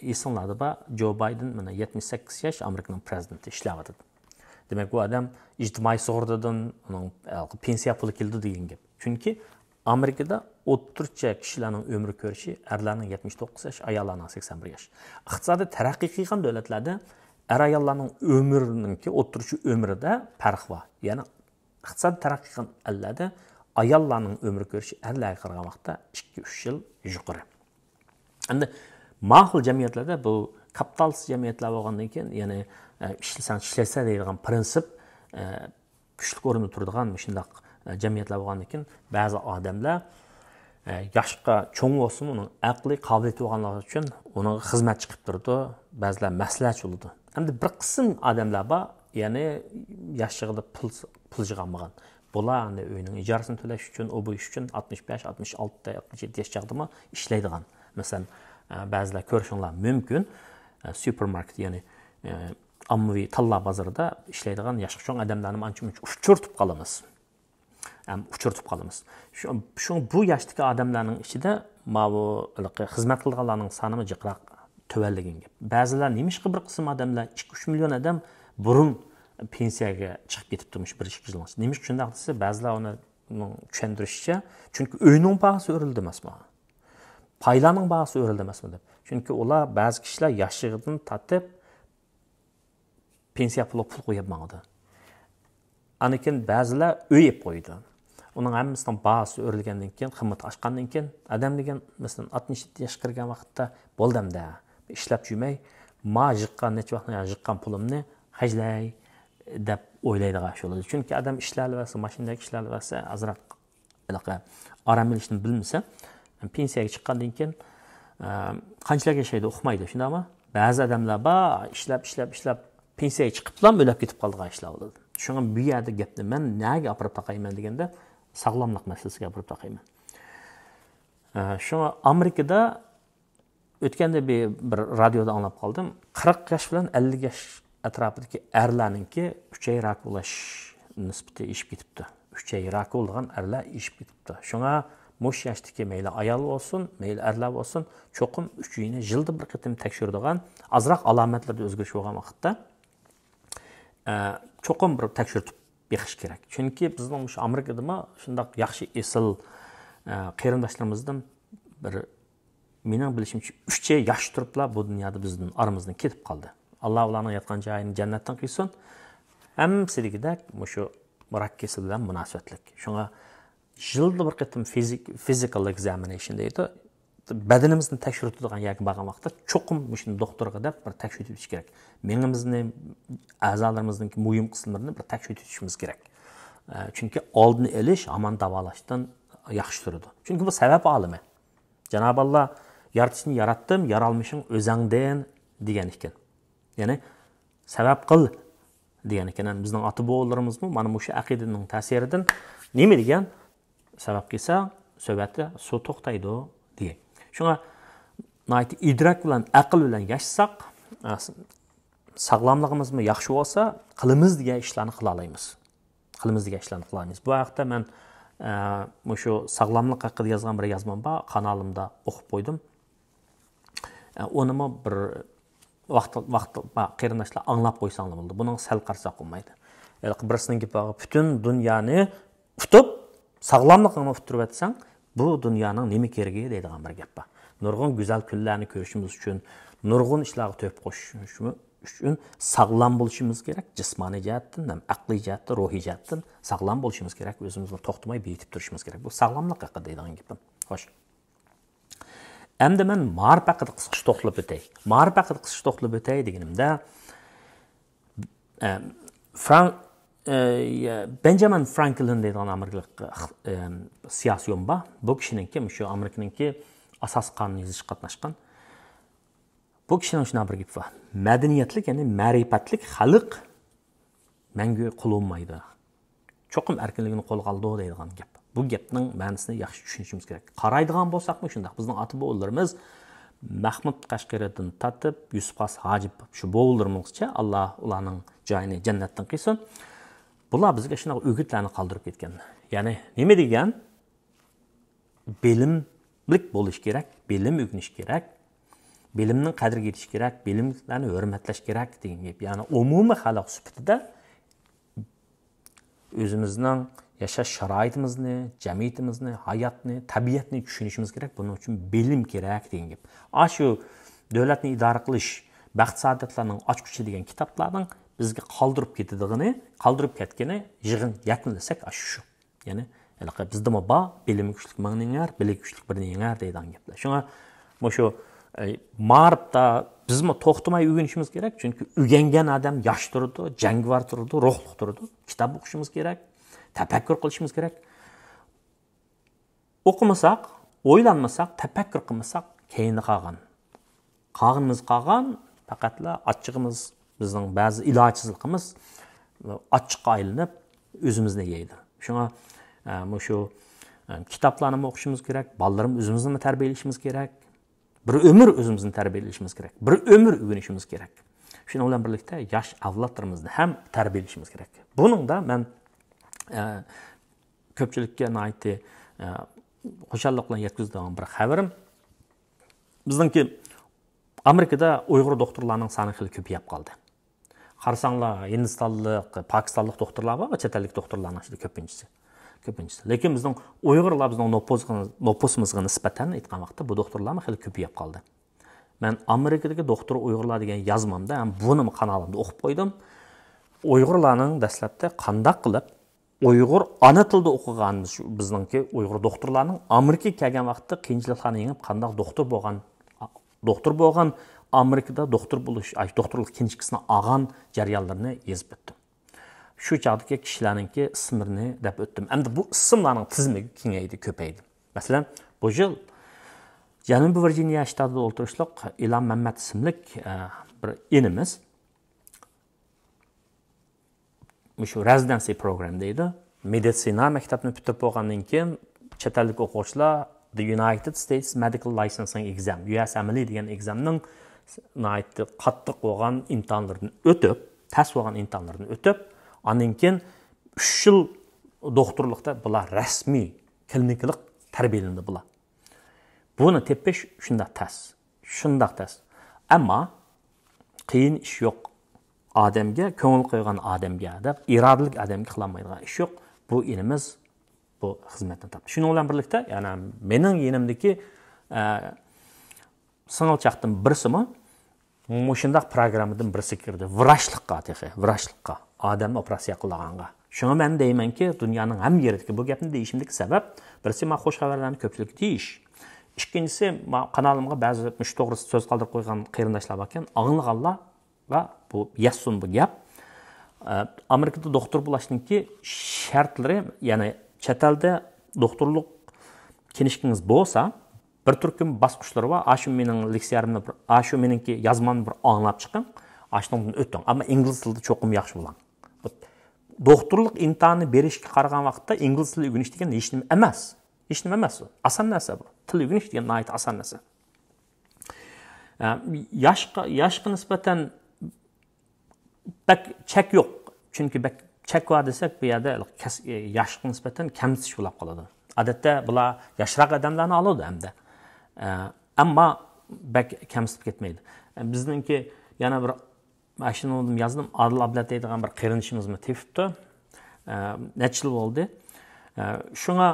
ئېسىڭلاردا بار، جو بايدېن مانا يەتمىش سەككىز ياش ئامېرىكىنىڭ پرېزىدېنتى ئىشلەۋاتىدۇ. دېمەك، بۇ ئادەم ئىجتىمائىي سۇغۇرتىدىن ئۇنىڭ، ئە، پېنسىيە پۇلى كېلىدۇ دېگەن گەپ. چۈنكى ئامېرىكىدا ئوتتۇرىچە كىشىلەرنىڭ ئۆمۈر كۆرۈشى ئەرلەرنىڭ يەتمىش توققۇز ياش، ئاياللارنىڭ سەكسەن بىر ياش. ئىقتىسادىي تەرەققىي قىلغان دۆلەتلەردە ئەر-ئاياللارنىڭ ئۆمرىنىڭكى ئوتتۇرىچە ئۆمرىدە پەرق بار. يەنى ئىقتىساد تەرەققىي قىلغان ئەللەردە ئاياللارنىڭ ئۆمۈر كۆرۈشى ئەرلەرگە قارىغان ۋاقىتتا ئىككى، ئۈچ يىل يۇقىرى. ئەمدى ماقۇل جەمئىيەتلەردە بۇ كاپىتالىست جەمئىيەتلەر بولغاندىن كېيىن، يەنى، ئە، ئىشلىسەڭ چىشلەيسەن دەيدىغان پرىنسىپ، ئە، كۈچلۈك ئورۇندا تۇرىدىغان مۇشۇنداق، ئە، جەمئىيەتلەر بولغاندىن كېيىن بەزى ئادەملەر، ئە، ياشقا چوڭ بولسىمۇ ئۇنىڭ ئەقلىي قابىلىيىتى بولغانلىقى ئۈچۈن ئۇنىڭغا خىزمەتچى قىلىپ تۇرىدۇ، بەزىلەر مەسلىھەتچى بولىدۇ. ئەمدى بىر قىسىم ئادەملەر بار، يەنى ياش چېغىدا پۇل، پۇل يىغالمىغان. بۇلار ئەمدى ئۆينىڭ ئىجارىسىنى تۆلەش ئۈچۈن، ئۇ بۇ ئىش ئۈچۈن ئاتمىش بەش، ئاتمىش ئالتە، ئاتمىش يەتتە ياش چاغدىمۇ ئىشلەيدىغان. مەسىلەن، ئە، بەزىلەر كۆرۈشۈڭلار مۇمكىن، ئە، سۇپېرماركېت، يەنى، ئە، ئاممىۋى تاللا بازىرىدا ئىشلەيدىغان ياشقا چوڭ ئادەملەرنى ئانچە-مۇنچە ئۇچرىتىپ قالىمىز. ئەم، ئۇچرىتىپ قالىمىز. شۇ، شۇڭا بۇ ياشتىكى ئادەملەرنىڭ ئىچىدە ماۋۇ ھېلىقى خىزمەت قىلىدىغانلارنىڭ سانىمۇ جىقراق تۆۋەنلىگەن گەپ. بەزىلەر نېمىشقا بىر قىسىم ئادەملەر ئىككى، ئۈچ مىليون ئادەم بۇرۇن پېنسىيەگە چىقىپ كېتىپتۇ مۇشۇ بىر ئىككى يىلنىڭ ئىچىدە. نېمىشقا شۇنداق دېسە، بەزىلەر ئۇنىڭ چۈشەندۈرۈشىچە، چۈنكى ئۆينىڭ باھاسى ئۆرلىدى ئەمەسمۇ؟ پايلارنىڭ باھاسى ئۆرلىدى ئەمەسمۇ دەپ. چۈنكى ئۇلار بەزى كىشىلەر ياشلىقىدىن تارتىپ پېنسىيە پۇلىغا پۇل قويۇپ ماڭىدۇ. ئاندىن كېيىن بەزىلەر ئۆي ئېلىپ قويىدۇ. ئۇنىڭ ھەممىسىنىڭ باھاسى ئۆرلىگەندىن كېيىن، قىممىتى ئاشقاندىن كېيىن، ئادەم دېگەن، مەسىلەن، ئاتمىش يەتتە ياشقا كىرگەن ۋاقىتتا، بولدى ئەمدى، ئىشلەپ يۈرمەي، ما يىغقان، نەچچە ۋاقىتتىن يىغقان پۇلۇمنى خەجلەي دەپ ئويلايدىغان ئىش بولىدۇ. چۈنكى ئادەم ئىشلەۋەرسە، ماشىنىدەك ئىشلەۋەرسە، ئازراق ھېلىقى ئارام ئېلىشنى بىلمىسە، پېنسىيەگە چىققاندىن كېيىن، ئە، قانچىلىك ياشايدۇ ئۇقمايدۇ، شۇنداقمۇ؟ بەزى ئادەملەر بار، ئىشلەپ، ئىشلەپ، ئىشلەپ، پېنسىيەگە چىقىپلا ئۆلۈپ كېتىپ قالىدىغان ئىشلار بولىدۇ. شۇڭا بۇ يەردە گەپنى مەن نەگە ئاپىرىپ تاقايمەن دېگەندە، ساغلاملىق مەسىلىسىگە ئاپىرىپ تاقايمەن. ئە، شۇڭا ئامېرىكىدا ئۆتكەندە بىر، بىر رادىيودا ئاڭلاپ قالدىم. قىرىق ياش بىلەن ئەللىك ياش ئەتراپىدىكى ئەرلەرنىڭكى ئۈچەي راكى بولاش نىسبىتى ئېشىپ كېتىپتۇ. ئۈچەي راكى بولىدىغان ئەرلەر ئېشىپ كېتىپتۇ. شۇڭا مۇشۇ ياشتىكى مەيلى ئايال بولسۇن، مەيلى ئەرلەر بولسۇن، چوقۇم ئۈچىيىنى يىلدا بىر قېتىم تەكشۈرىدىغان، ئازراق ئالامەتلىرىدە ئۆزگىرىش بولغان ۋاقىتتا، ئە، چوقۇم بىر تەكشۈرتۈپ بېقىش كېرەك. چۈنكى بىزنىڭ مۇشۇ ئامېرىكىدىمۇ شۇنداق ياخشى ئېسىل، ئە، قېرىنداشلىرىمىزدىن بىر، مېنىڭ بىلىشىمچە، ئۈچى ياش تۇرۇپلا بۇ دۇنيادا بىزدىن ئارىمىزدىن كېتىپ قالدى. ئاللا ئۇلارنىڭ ياتقان جايىنى جەننەتتىن قىلسۇن. ھەممىسى دېگۈدەك مۇشۇ راك كېسىلى بىلەن مۇناسىۋەتلىك. شۇڭا يىلدا بىر قېتىم فىزىك، physical examination دەيدۇ. بەدىنىمىزنى تەكشۈرتىدىغان يەرگە بارغان ۋاقىتتا چوقۇم مۇشۇنى دوختۇرغا دەپ بىر تەكشۈرتۈۋېتىش كېرەك. مېڭىمىزنى، ئەزالىرىمىزنىڭ مۇھىم قىسىملىرىنى بىر تەكشۈرتۈۋېتىشىمىز كېرەك. ئە، چۈنكى ئالدىنى ئېلىش ھامان داۋالاشتىن ياخشى تۇرىدۇ. چۈنكى بۇ سەۋەب ئالىمى. جانابى ئاللا، يارىتىشنى ياراتتىم، يارالمىشىڭ ئۆزەڭدىن دېگەن ئىكەن. يەنى سەۋەب قىل دېگەن ئىكەن. بىزنىڭ ئاتا بوۋىلىرىمىزمۇ مانا مۇشۇ ئەقىدىنىڭ تەسىرىدىن نېمە دېگەن؟ سەۋەب قىلسا، سۆۋەتتە سۇ توختايدۇ دېگەن. شۇڭا ناھايىتى ئىدراك بىلەن، ئەقىل بىلەن ياشىساق، ساغلاملىقىمىزمۇ ياخشى بولسا، قىلىمىز دېگەن ئىشلارنى قىلالايمىز. قىلىمىز دېگەن ئىشلارنى قىلالايمىز. بۇ ھەقتە مەن، ئە، مۇشۇ ساغلاملىق ھەققىدە يازغان بىر يازمام بار، قانالىمدا ئوقۇپ قويدۇم. ئە، ئۇنىمۇ بىر ۋاقىت، ۋاقىت، قېرىنداشلار ئاڭلاپ قويساڭلار بولىدۇ. بۇنىڭغا سەل قارىساق بولمايدۇ. ھېلىقى بىرسىنىڭ گېپى بار، پۈتۈن دۇنيانى ئۇتۇپ، ساغلاملىقىڭنى ئۇتتۇرۇۋەتسەڭ، بۇ دۇنيانىڭ نېمە كېرىكى دەيدىغان بىر گەپ بار. نۇرغۇن گۈزەل كۈنلەرنى كۆرۈشىمىز ئۈچۈن، نۇرغۇن ئىشلارغا تۆھپە قوشۇش ئۈچۈن ساغلام بولۇشىمىز كېرەك، جىسمانىي جەھەتتىن ھەم ئەقلىي جەھەتتىن، روھىي جەھەتتىن ساغلام بولۇشىمىز كېرەك، ئۆزىمىزنى توختىماي بېيىتىپ تۇرۇشىمىز كېرەك. بۇ ساغلاملىق ھەققىدە دەيدىغان گېپىم. خوش. ئەمدى مەن مائارىپ ھەققىدە قىسقىچە توختىلىپ ئۆتەي. مائارىپ ھەققىدە قىسقىچە توختىلىپ ئۆتەي دېگىنىمدە، ئە، فران-، ئە، بەنجامىن فرانكلىن دەيدىغان ئامېرىكىلىق، ئە، سىياسىيون بار. بۇ كىشىنىڭكى، مۇشۇ ئامېرىكىنىڭكى ئاساسىي قانۇن يېزىشقا قاتناشقان. بۇ كىشىنىڭ شۇنداق بىر گېپى بار. مەدەنىيەتلىك، يەنى مەرىپەتلىك خەلق مەڭگۈ قۇلۇنمايدۇ. چوقۇم ئەركىنلىكىنى قولغا ئالىدۇ دەيدىغان گەپ. بۇ گەپنىڭ مەنىسىنى ياخشى چۈشىنىشىمىز كېرەك. قارايدىغان بولساقمۇ شۇنداق. بىزنىڭ ئاتا بوۋىلىرىمىز مەخمۇت قەشقىرىدىن تارتىپ، يۈسۈپ خاس ھاجىپ شۇ بوۋىلىرىمىزغىچە، ئاللا ئۇلارنىڭ جايىنى جەننەتتىن قىلسۇن. بۇلار بىزگە شۇنداق ئۆگۈتلەرنى قالدۇرۇپ كەتكەن. يەنى نېمە دېگەن؟ بىلىملىك بولۇش كېرەك، بىلىم ئۆگىنىش كېرەك، بىلىمنىڭ قەدرىگە يېتىش كېرەك، بىلىملەرنى ھۆرمەتلەش كېرەك دېگەن گەپ. يەنى ئومۇمىي خەلق سۈپىتىدە ئۆزىمىزنىڭ ياشاش شارائىتىمىزنى، جەمئىيىتىمىزنى، ھاياتنى، تەبىئەتنى چۈشىنىشىمىز كېرەك. بۇنىڭ ئۈچۈن بىلىم كېرەك دېگەن گەپ. ئاشۇ دۆلەتنى ئىدارە قىلىش، بەخت سائادەتلەرنىڭ ئاچقۇچى دېگەن كىتابلارنىڭ بىزگە قالدۇرۇپ كېتىدىغىنى، قالدۇرۇپ كەتكىنى، يىغىن يەكۈنلىسەك ئاشۇ شۇ. يەنى ھېلىقى بىزدىمۇ بار، بىلىمى كۈچلۈك مىڭنى يېڭەر، بىلىكى كۈچلۈك بىرنى يېڭەر دەيدىغان گەپلەر. شۇڭا مۇشۇ، ئە، مائارىپتا بىزمۇ توختىماي ئۆگىنىشىمىز كېرەك، چۈنكى ئۆگەنگەن ئادەم ياش تۇرىدۇ، جەڭگىۋار تۇرىدۇ، روھلۇق تۇرىدۇ. كىتاب ئوقۇشىمىز كېرەك، تەپەككۇر قىلىشىمىز كېرەك. ئوقۇمىساق، ئويلانمىساق، تەپەككۇر قىلمىساق، كەينىدە قالغان. قالغىنىمىز قالغان، پەقەتلا ئاچچىقىمىز، بىزنىڭ بەزى ئىلاجسىزلىقىمىز ئاچچىققا ئايلىنىپ، ئۆزىمىزنى يەيدۇ. شۇڭا، ئە، مۇشۇ، ئە، كىتابلارنىمۇ ئوقۇشىمىز كېرەك، بالىلىرىمىز ئۆزىمىزنىمۇ تەربىيەلىشىمىز كېرەك. بىر ئۆمۈر ئۆزىمىزنى تەربىيەلىشىمىز كېرەك. بىر ئۆمۈر ئۆگىنىشىمىز كېرەك. شۇنىڭ بىلەن بىرلىكتە ياش ئەۋلادلىرىمىزنى ھەم تەربىيەلىشىمىز كېرەك. بۇنىڭدا مەن، ئە، كۆپچىلىككە ناھايىتى، ئە، خۇشاللىق بىلەن يەتكۈزىدىغان بىر خەۋىرىم. بىزنىڭكى ئامېرىكىدا ئۇيغۇر دوختۇرلارنىڭ سانى خېلى كۆپىيىپ قالدى. قارىساڭلار، ھىندىستانلىق، پاكىستانلىق دوختۇرلار بار، چەت ئەللىك دوختۇرلارنىڭ ئىچىدە كۆپىنچىسى. كۆپىنچىسى. لېكىن بىزنىڭ ئۇيغۇرلار بىزنىڭ نوپۇسىغا، نوپۇسىمىزغا نىسبەتەن ئېيتقان ۋاقىتتا بۇ دوختۇرلارمۇ خېلى كۆپىيىپ قالدى. مەن ئامېرىكىدىكى دوختۇر ئۇيغۇرلار دېگەن يازمامدا ھەم بۇنىمۇ قانالىمدا ئوقۇپ قويدۇم. ئۇيغۇرلارنىڭ دەسلەپتە قانداق قىلىپ ئۇيغۇر ئانا تىلدا ئوقۇغان شۇ بىزنىڭكى ئۇيغۇر دوختۇرلارنىڭ ئامېرىكىغا كەلگەن ۋاقىتتا قىيىنچىلىقلارنى يېڭىپ، قانداق دوختۇر بولغان، دوختۇر بولغان، ئامېرىكىدا دوختۇر بولۇش، ئاي، دوختۇرلۇق كىنىشكىسىنى ئالغان جەريانلىرىنى يېزىپ ئۆتتۈم. شۇ چاغدىكى كىشىلەرنىڭكى ئىسىملىرىنى دەپ ئۆتتۈم. ئەمدى بۇ ئىسىملارنىڭ تىزىملىكى كېڭەيدى، كۆپەيدى. مەسىلەن، بۇ يىل جەنۇبىي ۋىرجىنىيە شتاتىدا ئولتۇرۇشلۇق ئىلان مەممەت ئىسىملىك، ئە، بىر ئىنىمىز مۇشۇ residency program دەيدۇ. مېدىتسىنا مەكتەپنى پۈتتۈرۈپ بولغاندىن كېيىن، چەت ئەللىك ئوقۇغۇچىلار the United States Medical Licensing Exam، يۇ ئېس ئېم ئېل ئى دېگەن ئېگزامنىڭ ناھايىتى قاتتىق بولغان ئىمتىھانلىرىدىن ئۆتۈپ، تەس بولغان ئىمتىھانلىرىدىن ئۆتۈپ، ئاندىن كېيىن ئۈچ يىل دوختۇرلۇقتا بۇلار رەسمىي كلىنىكىلىق تەربىيەلىنىدۇ بۇلار. بۇنى تېپىش شۇنداق تەس. شۇنداق تەس. ئەمما قىيىن ئىش يوق. ئادەمگە، كۆڭۈل قويغان ئادەمگە دەپ، ئىرادىلىك ئادەمگە قىلالمايدىغان ئىش يوق. بۇ ئىنىمىز بۇ خىزمەتنى تاپتى. شۇنىڭ بىلەن بىرلىكتە، يەنە مېنىڭ يېنىمدىكى، ئە، سىڭىلچاقتىن بىرسىمۇ مۇشۇنداق پروگراممىدىن بىرسىگە كىردى. ۋراچلىققا تېخى، ۋراچلىققا. ئادەمنى ئوپېراتسىيە قىلىدىغانغا. شۇڭا مەن دەيمەنكى، دۇنيانىڭ ھەممە يېرىدىكى بۇ گەپنى دېيىشىمدىكى سەۋەب، بىرسى، مانا خوش خەۋەرلەرنى كۆپچىلىككە دېيىش. ئىككىنچىسى، ما-، قانالىمغا بەزى مۇشۇ توغرىسىدا سۆز قالدۇرۇپ قويغان قېرىنداشلار باركەن، ئاڭلىغانلارغا بۇ يەتسۇن بۇ گەپ. ئە، ئامېرىكىدا دوختۇر بولۇشنىڭكى شەرتلىرى، يەنى چەت ئەلدە دوختۇرلۇق كىنىشكىڭىز بولسا، بىر تۈركۈم باسقۇچلىرى بار. ئاشۇ مېنىڭ لېكسىيەمنى بىر، ئاشۇ مېنىڭكى يازمامنى بىر ئاڭلاپ چىقىڭ. ئاشۇنىڭدىن ئۆتۈڭ. ئەمما ئىنگلىز تىلىدا چوقۇم ياخشى بولۇڭ. دوختۇرلۇق ئىمتىھانى بېرىشكە قارىغان ۋاقىتتا ئىنگلىز تىلى ئۆگىنىش دېگەن ھېچنېمە ئەمەس. ھېچنېمە ئەمەس ئۇ. ئاسان نەرسە بۇ. تىل ئۆگىنىش دېگەن ناھايىتى ئاسان نەرسە. ئە، ياشقا، ياشقا نىسبەتەن بەك چەك يوق. چۈنكى بەك چەك بار دېسەك، بۇ يەردە كەس-، ياشقا نىسبەتەن كەمسىتىش بولۇپ قالىدۇ. ئادەتتە بۇلار ياشراق ئادەملەرنى ئالىدۇ ئەمدى. ئە، ئەمما بەك كەمسىتىپ كەتمەيدۇ. بىزنىڭكى يەنە بىر، مەشۇنى يازدىم، ئادىل ئابلەت دەيدىغان بىر قېرىندىشىمىزمۇ تېپىپتۇ. ئە، نەچچە يىل بولدى. ئە، شۇڭا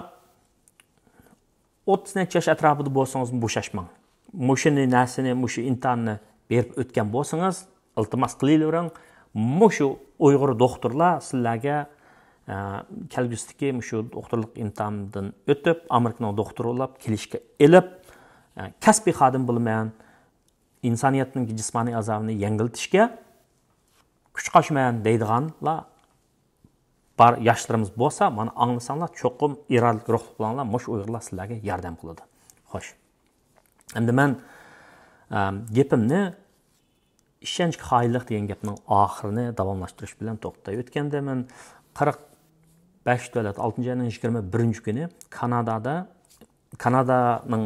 ئوتتۇز نەچچە ياش ئەتراپىدا بولسىڭىزمۇ بوشاشماڭ. مۇشۇنى نەرسىنى، مۇشۇ ئىمتىھاننى بېرىپ ئۆتكەن بولسىڭىز، ئىلتىماس قىلىۋېرىڭ. مۇشۇ ئۇيغۇر دوختۇرلار سىلەرگە، ئە، كەلگۈسىدىكى مۇشۇ دوختۇرلۇق ئىمتىھانىدىن ئۆتۈپ، ئامېرىكىنىڭ دوختۇرى بولاپ كىلىشكا ئېلىپ، ئە، كەسپىي خادىم بولىمەن، ئىنسانىيەتنىڭ جىسمانىي ئازابىنى يەڭگىلتىشكە كۈچ قوشىمەن دەيدىغانلار بار ياشلىرىمىز بولسا، مانا ئاڭلىساڭلار، چوقۇم ئىرادىلىك روھلۇق بولۇڭلار، مۇشۇ ئۇيغۇرلار سىلەرگە ياردەم قىلىدۇ. خوش. ئەمدى مەن، ئەم، گېپىمنى ئىشەنچكە خائىنلىق دېگەن گەپنىڭ ئاخىرىنى داۋاملاشتۇرۇش بىلەن توختاي ئۆتكەندە، مەن قىرىق بەش دۆلەت، ئالتىنچى ئاينىڭ يىگىرمە بىرىنچى كۈنى كانادادا، كانادانىڭ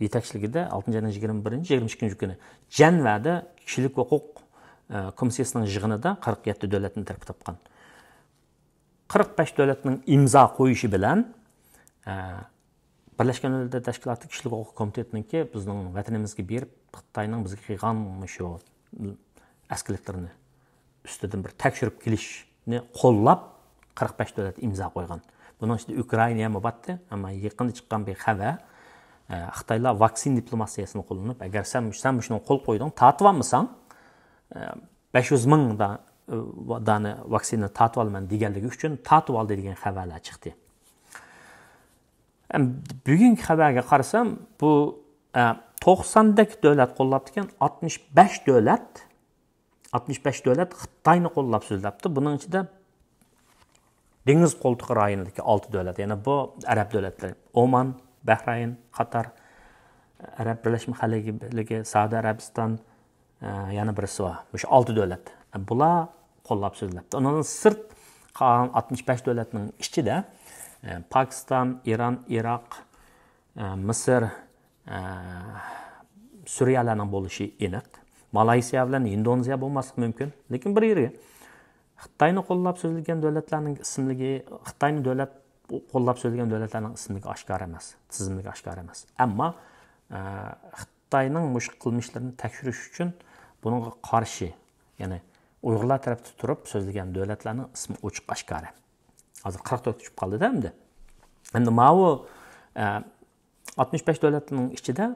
يېتەكچىلىكىدە ئالتىنچى ئاينىڭ يىگىرمە بىرىنچى، يىگىرمە ئىككىنچى كۈنى جەنۋەدە كىشىلىك ھوقۇق، ئە، كومىسسىيىسىنىڭ يىغىنىدا قىرىق يەتتە دۆلەتنى تەركىب تاپقان. قىرىق بەش دۆلەتنىڭ ئىمزا قويۇشى بىلەن، ئە، بىرلەشكەن دۆلەتلەر تەشكىلاتى كىشىلىك ھوقۇق كومىتېتىنىڭكى بىزنىڭ ۋەتىنىمىزگە بېرىپ، خىتاينىڭ بىزگە قىلغان مۇشۇ ئەسكىلىكلىرىنى ئۈستىدىن بىر تەكشۈرۈپ كېلىشنى قوللاپ، قىرىق بەش دۆلەت ئىمزا قويغان. بۇنىڭ ئىچىدە ئۇكرائىنا ھەم بارتتى، ئەمما يېقىندا چىققان بىر خەۋەر، ئە، خىتايلار ۋاكسىنا دىپلوماتىيەسىنى قوللىنىپ، ئەگەر سەن، سەن مۇشۇنى قول قويدۇڭ، تارتىۋالمىساڭ، ئە، بەش يۈز مىڭ دا-، ئە، دانە ۋاكسىنا تارتىۋالىمەن دېگەنلىكى ئۈچۈن تارتىۋالدى دېگەن خەۋەرلەر چىقتى. ئەم، بۈگۈنكى خەۋەرگە قارىسام، بۇ، ئە، توقساندەك دۆلەت قوللاپتىكەن، ئاتمىش بەش دۆلەت، ئاتمىش بەش دۆلەت خىتاينى قوللاپ سۆزلەپتۇ. بۇنىڭ ئىچىدە دېڭىز قولتۇقى رايونىدىكى ئالتە دۆلەت، يەنى بۇ ئەرەب دۆلەتلىرى، ئومان، بەھرەين، قاتار، ئەرەب بىرلەشمە خەلىپىلىكى، سەئۇدى ئەرەبىستان، ئە، يەنە بىرسى بار. مۇشۇ ئالتە دۆلەت. ئە، بۇلار قوللاپ سۆزلەپتۇ. ئۇنىڭدىن سىرت قالغان ئاتمىش بەش دۆلەتنىڭ ئىچىدە، ئە، پاكىستان، ئىران، ئىراق، ئە، مىسىر، ئە، سۈرىيەلەرنىڭ بولۇشى ئېنىق. مالايسىيا بىلەن ھىندونېزىيە بولماسلىقى مۇمكىن. لېكىن بىر يېرى خىتاينى قوللاپ سۆزلىگەن دۆلەتلەرنىڭ ئىسىملىكى، خىتاينى دۆلەت قوللاپ سۆزلىگەن دۆلەتلەرنىڭ ئىسىملىكى ئاشكارا ئەمەس، تىزىملىكى ئاشكارا ئەمەس. ئەمما، ئە، خىتاينىڭ مۇشۇ قىلمىشلىرىنى تەكشۈرۈش ئۈچۈن بۇنىڭغا قارشى، يەنى ئۇيغۇرلار تەرەپتە تۇرۇپ سۆزلىگەن دۆلەتلەرنىڭ ئىسمى ئوچۇق ئاشكارا. ھازىر قىرىق تۆت چۈشۈپ قالدى-دە ئەمدى. ئەمدى ماۋۇ، ئە، ئاتمىش بەش دۆلەتنىڭ ئىچىدە،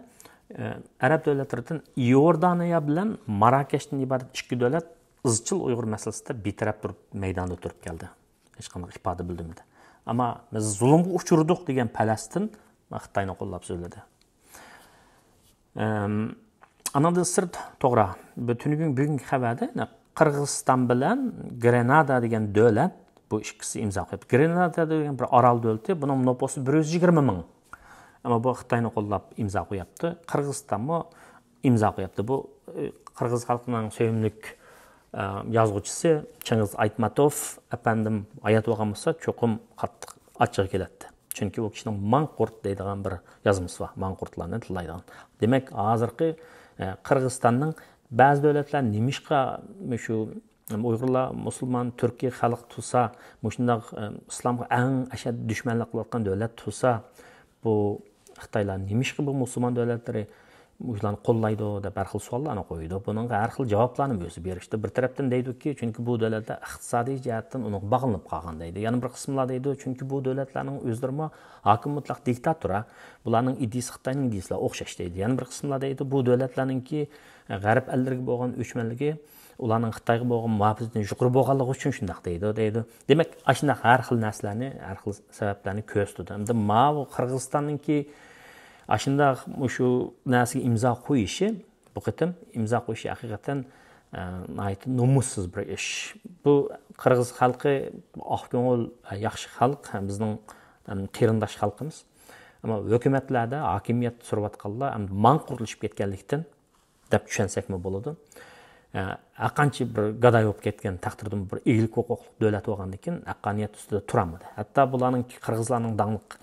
ئە، ئەرەب دۆلەتلىرىدىن ئىئوردانىيە بىلەن ماراكەشتىن ئىبارەت ئىككى دۆلەت ئىزچىل ئۇيغۇر مەسىلىسىدە بىتەرەپ تۇرۇپ، مەيداندا تۇرۇپ كەلدى. ھېچقانداق ئىپادە بىلدۈرمىدى. ئەمما بىز زۇلۇمغا ئۇچرىدۇق دېگەن پەلەستىن خىتاينى قوللاپ سۆزلىدى. ئەم، ئانىڭدىن سىرت، توغرا، بۈ-، تۈنۈگۈن، بۈگۈنكى خەۋەردە، يەنە قىرغىزىستان بىلەن گرېنادا دېگەن دۆلەت، بۇ ئىككىسى ئىمزا قويۇپتۇ. گرېنادا دېگەن بىر ئارال دۆلىتى، بۇنىڭ نوپۇسى بىر يۈز يىگىرمە مىڭ. ئەمما بۇ خىتاينى قوللاپ ئىمزا قويۇپتۇ. قىرغىزىستانمۇ ئىمزا قويۇپتۇ. بۇ، ئى، قىرغىز خەلقىنىڭ سۆيۈملۈك، ئە، يازغۇچىسى چىڭگىز ئايتماتوف ئەپەندىم ھايات بولغان بولسا، چوقۇم قاتتىق ئاچچىقى كېلەتتى. چۈنكى ئۇ كىشىنىڭ ماڭقۇرت دەيدىغان بىر يازمىسى بار، ماڭقۇرتلارنى تىللايدىغان. دېمەك، ھازىرقى، ئە، قىرغىزىستاننىڭ بەزى دۆلەتلەر نېمىشقا مۇشۇ ئۇيغۇرلار مۇسۇلمان، تۈركىي خەلق تۇرسا، مۇشۇنداق، ئە، ئىسلامغا ئەڭ ئەشەد دۈشمەنلىك قىلىۋاتقان دۆلەت تۇرسا، بۇ خىتايلار نېمىشقا بۇ مۇسۇلمان دۆلەتلىرى مۇشۇلارنى قوللايدۇ دەپ ھەر خىل سوئاللارنى قويىدۇ. بۇنىڭغا ھەر خىل جاۋابلارنى ئۆزى بېرىشتە، بىر تەرەپتىن دەيدۇكى، چۈنكى بۇ دۆلەتلەر ئىقتىسادىي جەھەتتىن ئۇنىڭغا باغلىنىپ قالغان دەيدۇ. يەنە بىر قىسىملار دەيدۇ، چۈنكى بۇ دۆلەتلەرنىڭ ئۆزلىرىمۇ ھاكىم مۇتلەق دىكتاتورا، بۇلارنىڭ ئىدىيىسى خىتاينىڭ ئىدىيىسىلا ئوخشاش دەيدۇ. يەنە بىر قىسىملار دەيدۇ، بۇ دۆلەتلەرنىڭكى غەرب ئەللىرىگە بولغان ئۆچمەنلىكى، ئۇلارنىڭ خىتايغا بولغان مۇھاپىزىتىنىڭ يۇقىرى بولغانلىقى ئۈچۈن شۇنداق دەيدۇ، دەيدۇ. دېمەك، ئاشۇنداق ھەر خىل نەرسىلەرنى، ھەر خىل سەۋەبلەرنى كۆرسىتىدۇ. ئەمدى ماۋۇ قىرغىزىستاننىڭكى ئاشۇنداق مۇشۇ نەرسىگە ئىمزا قويۇشى، بۇ قېتىم ئىمزا قويۇشى ھەقىقەتەن، ئە، ناھايىتى نومۇسسىز بىر ئىش. بۇ قىرغىز خەلقى ئاق كۆڭۈل، ئە، ياخشى خەلق، بىزنىڭ، ئەم، قېرىنداش خەلقىمىز. ئەمما ھۆكۈمەتلەردە ھاكىمىيەت سۈرۈۋاتقانلار ئەمدى ماڭقۇرتلىشىپ كەتكەنلىكتىن، دەپ چۈشەنسەكمۇ بولىدۇ. ئە، ھەرقانچە بىر گاداي بولۇپ كەتكەن تەقدىردىمۇ بىر ئىگىلىك ھوقۇقلۇق دۆلەت بولغاندىكىن ھەققانىيەت ئۈستىدە تۇرالمىدى. ھەتتا بۇلارنىڭ، قىرغىزلارنىڭ داڭلىق،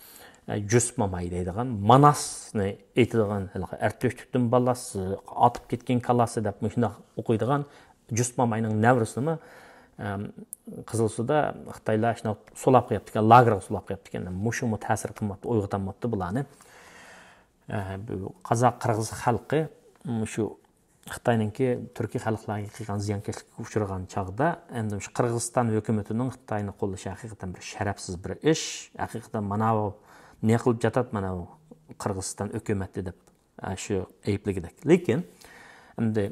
ئە، جۈس ماماي دەيدىغان ماناسنى ئېيتىدىغان ھېلىقى ئەرتۆشتۈكتىن بالاسى، ئاتىپ كەتكەن كالاسى دەپ مۇشۇنداق ئوقۇيدىغان جۈس ماماينىڭ نەۋرىسىنىمۇ، ئەم، قىزىلسۇدا خىتايلار شۇنداق سولاپ قويۇپتىكەن، لاگېرغا سولاپ قويۇپتىكەن. مۇشۇمۇ تەسىر قىلماپتۇ، ئويغىتالماپتۇ بۇلارنى. ئە، بۇ قازاق، قىرغىز خەلقى، م، شۇ خىتاينىڭكى تۈركىي خەلقلەرگە قىلغان زىيانكەشلىكىگە ئۇچرىغان چاغدا، ئەمدى شۇ قىرغىزىستان ھۆكۈمىتىنىڭ خىتاينى قوللىشى ھەقىقەتەن بىر شەرەپسىز بىر ئىش. ھەقىقەتەن مانا بۇ نېمە قىلىپ ياتاتتى، مانا بۇ قىرغىزىستان ھۆكۈمىتى دەپ، ئە، شۇ ئەيىبلىگۈدەك. لېكىن ئەمدى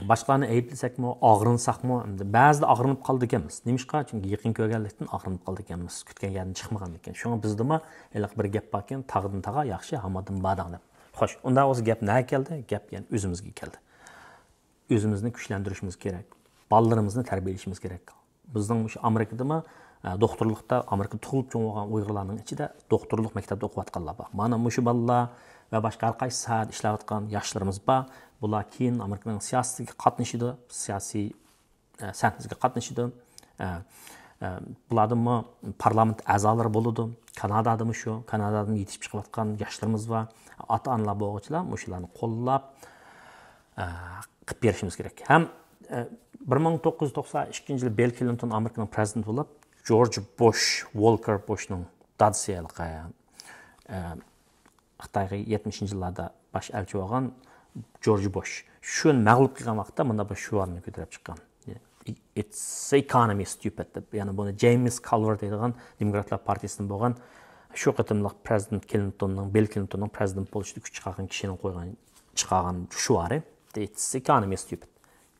باشقىلارنى ئەيىبلىسەكمۇ، ئاغرىنساقمۇ، ئەمدى بەزىدە ئاغرىنىپ قالىدىكەنمىز. نېمىشقا؟ چۈنكى يېقىن كۆرگەنلىكتىن ئاغرىنىپ قالىدىكەنمىز. كۈتكەن يەردىن چىقمىغاندىكىن. شۇڭا بىزدىمۇ ھېلىقى بىر گەپ باركەن، «تاغدىن تاغا ياخشى، ھاماندىن باداڭ» دەپ. خوش، ئۇنداق بولسا گەپ نەگە كەلدى؟ گەپ يەنە ئۆزىمىزگە كەلدى. ئۆزىمىزنى كۈچلەندۈرۈشىمىز كېرەك. بالىلىرىمىزنى تەربىيەلىشىمىز كېرەك. بىزنىڭ مۇشۇ ئامېرىكىدىمۇ، ئە، دوختۇرلۇقتا، ئامېرىكىدا تۇغۇلۇپ چوڭ بولغان ئۇيغۇرلارنىڭ ئىچىدە دوختۇرلۇق مەكتەپتە ئوقۇۋاتقانلار بار. مانا مۇشۇ بالىلار ۋە باشقا ھەر قايسى ساھەدە ئىشلەۋاتقان ياشلىرىمىز بار. بۇلار كېيىن ئامېرىكىنىڭ سىياسىتىگە قاتنىشىدۇ، سىياسىي، ئە، سەھنىسىگە قاتنىشىدۇ. ئە، ئە، بۇلاردىنمۇ پارلامېنت ئەزالىرى بولىدۇ. كانادادىمۇ شۇ، كانادادىمۇ يېتىشىپ چىقىۋاتقان ياشلىرىمىز بار. ئاتا-ئانىلار بولغۇچىلار مۇشۇلارنى قوللاپ، ئە، قىلىپ بېرىشىمىز كېرەك. ھەم، ئە، بىر مىڭ توققۇز يۈز توقسان ئىككىنچى يىلى بىل كلىنتون ئامېرىكىنىڭ پرېزىدېنتى بولۇپ، جورج بوش، ۋولكېر بوشنىڭ دادىسى ھېلىقى، ئە، خىتايغا يەتمىشىنچى يىللاردا باش ئەلچى بولغان جورج بوش شۇنى مەغلۇپ قىلغان ۋاقىتتا مۇنداق بىر شوئارنى كۆتۈرۈپ چىققان. «It's the economy, stupid» دەپ. يەنى بۇنى جېيمس كالۋېر دەيدىغان دېموكراتلار پارتىيىسىدىن بولغان، شۇ قېتىملىق پرېزىدېنت كلىنتوننىڭ، بىل كلىنتوننىڭ پرېزىدېنت بولۇشىدا كۈچ چىقارغان كىشىنىڭ قويغان، چىقارغان شوئارى. «It's the economy, stupid».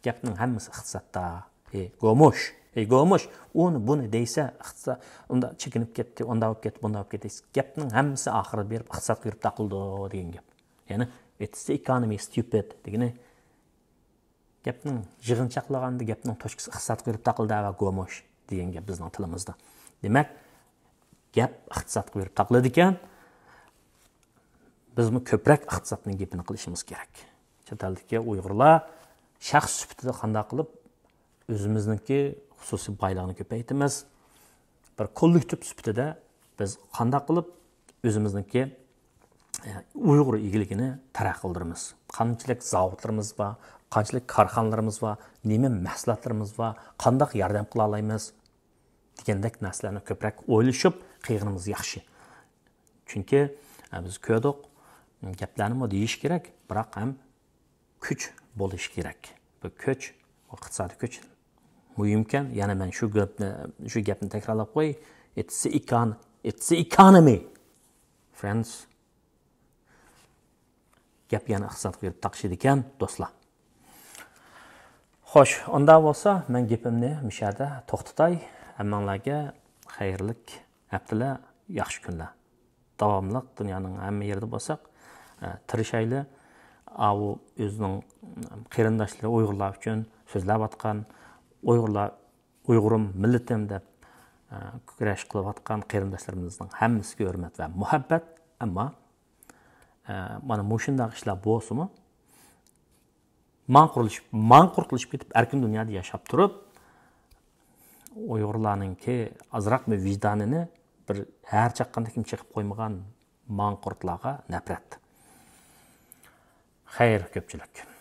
گەپنىڭ ھەممىسى ئىقتىسادتا. «ھەي، گومۇش! ھەي، گومۇش! ئۇنى، بۇنى» دەيسە، ئىقتىساد ئۇنداق چېكىنىپ كەتتى، ئۇنداق بولۇپ كەتتى، بۇنداق بولۇپ كەتتى. گەپنىڭ ھەممىسى ئاخىرىدا بېرىپ ئىقتىسادقا بېرىپ تاقىلىدۇ دېگەن گەپ. يەنى، «It's the economy, stupid» دېگىنى، گەپنىڭ يىغىنچاقلىغاندا گەپنىڭ توچكىسى ئىقتىسادقا بېرىپ تاقىلىدۇ ۋە گومۇش دېگەن گەپ بىزنىڭ تىلىمىزدا. دېمەك، گەپ ئىقتىسادقا بېرىپ تاقىلىدىكەن. بىزمۇ كۆپرەك ئىقتىسادنىڭ گېپىنى قىلىشىمىز كېرەك. چەت ئەلدىكى ئۇيغۇرلار شەخس سۈپىتىدە قانداق قىلىپ ئۆزىمىزنىڭكى خۇسۇسىي بايلىقىنى كۆپەيتىمىز؟ بىر كوللېكتىپ سۈپىتىدە بىز قانداق قىلىپ ئۆزىمىزنىڭكى، ئە، ئۇيغۇر ئىگىلىكىنى تەرەققىي قىلدۇرىمىز؟ قانچىلىك زاۋۇتلىرىمىز بار، قانچىلىك كارخانىلىرىمىز بار، نېمە مەھسۇلاتلىرىمىز بار، قانداق ياردەم قىلالايمىز؟ دېگەندەك نەرسىلەرنى كۆپرەك ئويلىشىپ قىلغىنىمىز ياخشى. چۈنكى، ئە، بىز كۆردۇق، گەپلەرنىمۇ دېيىش كېرەك، بىراق ھەم كۈچ بولۇش كېرەك. بۇ كۈچ، ئىقتىسادىي كۈچ مۇھىمكەن. يەنە مەن شۇ گەپنى، شۇ گەپنى تەكرارلاپ قوياي. It's the econ-, it's the economy, friends. گەپ يەنە ئىقتىسادقا بېرىپ تاقىشىدىكەن، دوستلار. خوش، ئۇنداق بولسا، مەن گېپىمنى مۇشۇ يەردە توختىتاي. ھەممىڭلارگە خەيرلىك ھەپتىلەر، ياخشى كۈنلەر. داۋاملىق دۇنيانىڭ ھەممە يېرىدە بولساق، ئە، تىرىشايلى. ئاۋۇ ئۆزىنىڭ قېرىنداشلىرى ئۇيغۇرلار ئۈچۈن سۆزلەۋاتقان، ئۇيغۇرلار، «ئۇيغۇرۇم، مىللىتىم» دەپ، ئە، كۈرەش قىلىۋاتقان قېرىنداشلىرىمىزنىڭ ھەممىسىگە ھۆرمەت ۋە مۇھەببەت. ئەمما، ئە، مانا مۇشۇنداق ئىشلار بولسىمۇ، ماڭقۇرتلىشىپ، ماڭقۇرتلىشىپ كېتىپ، ئەركىن دۇنيادا ياشاپ تۇرۇپ، ئۇيغۇرلارنىڭكى ئازراقمۇ ۋىجدانىنى بىر ھەر چاققاندا كىم چېقىپ قويمىغان ماڭقۇرتلارغا نەپرەت. خەير، كۆپچىلىك.